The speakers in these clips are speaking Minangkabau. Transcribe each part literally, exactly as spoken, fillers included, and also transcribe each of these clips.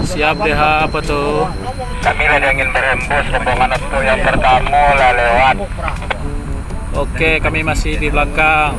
Siap D H apa tu? Kami lagi ingin berembus rombongan untuk yang pertama lah lewat. Oke, kami masih di belakang.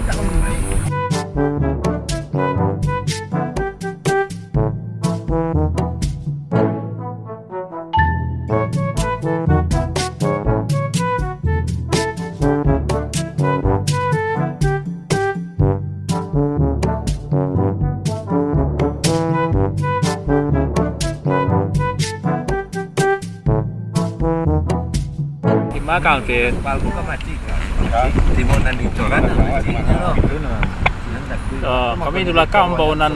Di belakang, Vin. Palbu kan mati, kan? Timun nan dicoran, mati. Oh, kami di belakang bawa nan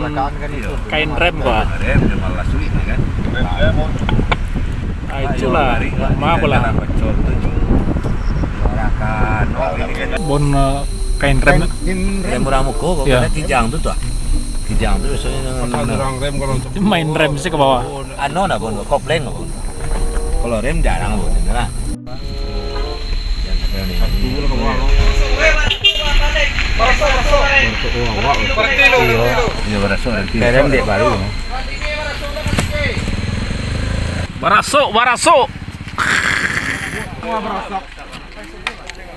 kain rem, Pak. Rem, dia malas duit, kan? Ah, itulah, maaf lah. Bon, eh, kain rem. Rem urang muko, kok. Ya. Kena kijang tu, tuh. Kijang tu biasanya. Main rem sih ke bawah. Anu, nah, bon, kopling, bon. Kalau rem jarang, bon, ini lah. Iyo, iyo, baraso nanti. Rem dek baru. Barasuk, barasuk.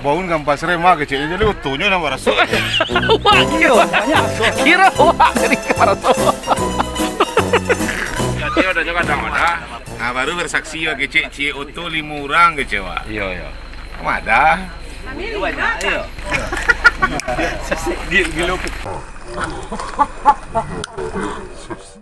Baun kampas rem mah keceknyo, jadi otonyo nan barasuk. Wah, kiro. Kiro, wah, jadi barasuk. Jadi, adonyo kadang ada. Nah, baru bersaksi yo, kecek, ciek oto limo urang, kecek, wah. Iyo, iyo. Madah. Banyak, iyo. Di, di lupuk.